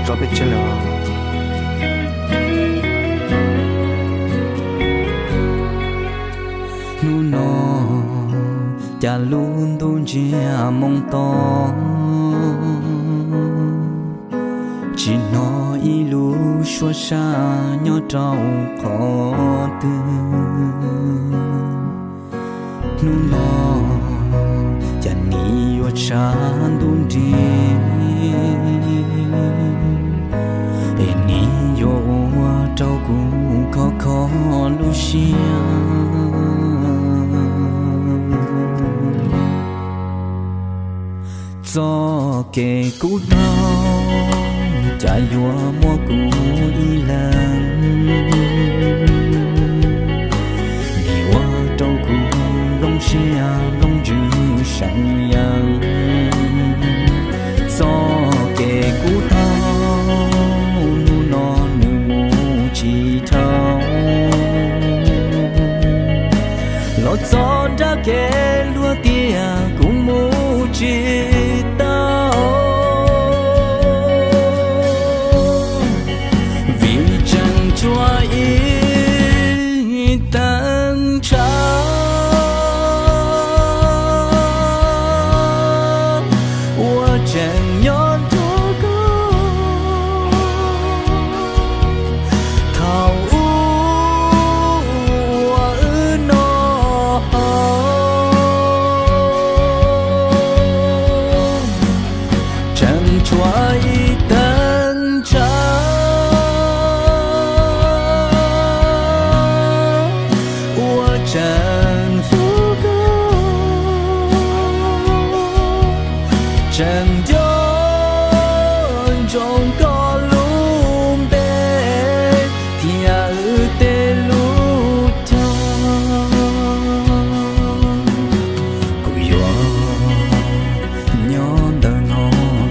Tso peb tsev lawm. Hnub no cas lub ntuj ntsiag moo to, tsis hnov ib lub suab sab nyob rau qhov twg. Hnub no cas nim yuav tshav ntuj nrig, es nim yuav ua rau kuv khov kho lub siab. Txoj kev kub taug cas yuav muab kuv ib leeg, nim ua rau kuv nplooj siab nplooj ntsws seev yees. Txoj kev kub taug hnub no nws mus tsis dhau, los txog nrab kev luag tias kuv mus tsis tau, vim tseem tshuav ib teev tshav uas tseem nyob nrog koj. Thaum ub uas wb noj haus, tseem tshuav ib teev tshav uas tseem hlub koj, tseem nco ntsoov koj lub npe thiab wb tej lub caij. Kuv yuav nyob ntawm no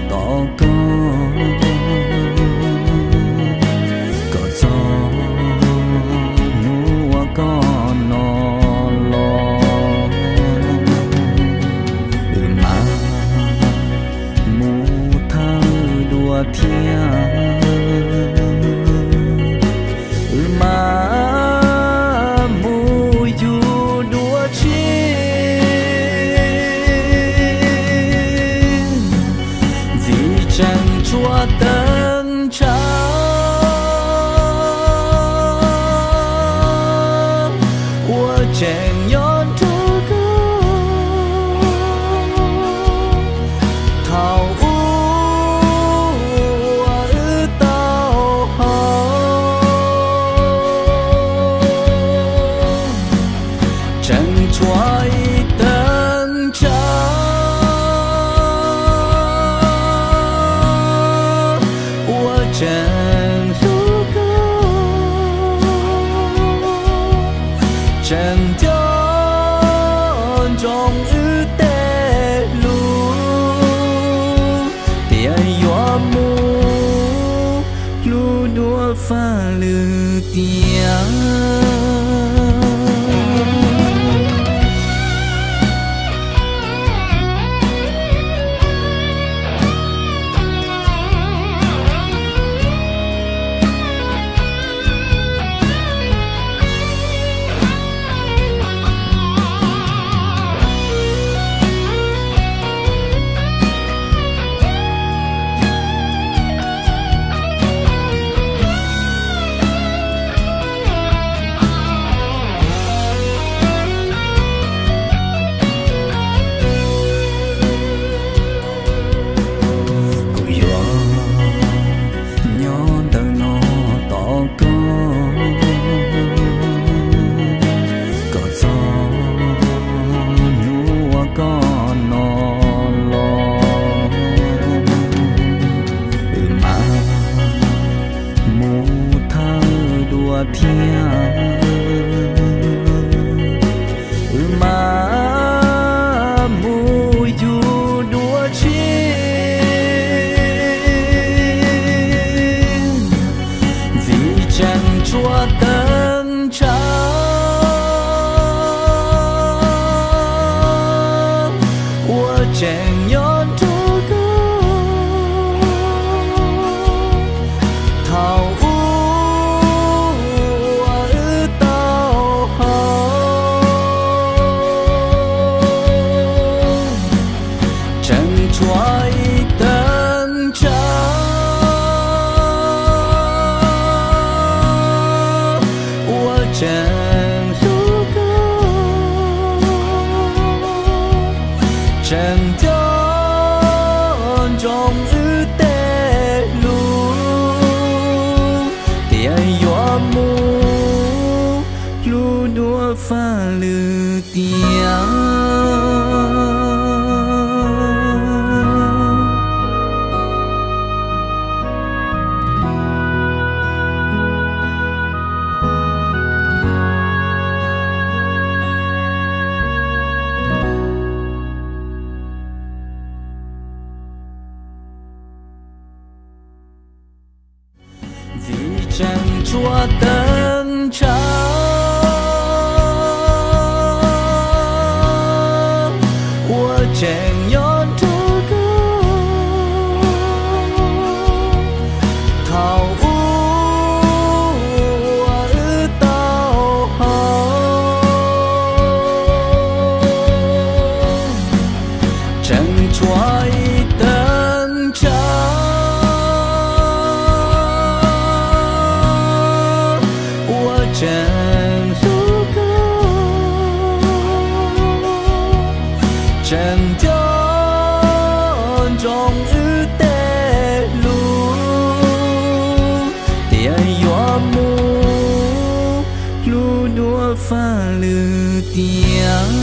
tos koj, kom txog hnub uas koj no los, wb mam mus thawj dua thiab, wb mam mus yug dua tshiab, vim tseem tshuav teev tshav uas tseem nyob nrog koj. Thaum ub uas wb tau haus, tseem tshuav ib teev tshav uas tseem hlub koj, tseem nco ntsoov wb tej lub, tias yuav mus hlub dua faj lwm tiam. Kuv yuav nyob ntawm no tos koj, kom txog hnub uas koj no los, wb mam mus thawj dua thiab, wb mam mus yug dua tshiab, vim tseem tshuav teev tshav uas tseem nyob nrog koj. Tseem hlub koj, tseem nco ntsoov wb tej lus, tias yuav mus hlub dua faj lwm tiam. Vim tseem tshuav teeb ntshav uas tseem nyob nrog koj thaum ub uas wb tau hau. Tseem tshuav ib teeb ntshav uas tseem hlub koj, tseem nco ntsoov wb tej lus, tias yuav mus hlub dua faj lwm tiam.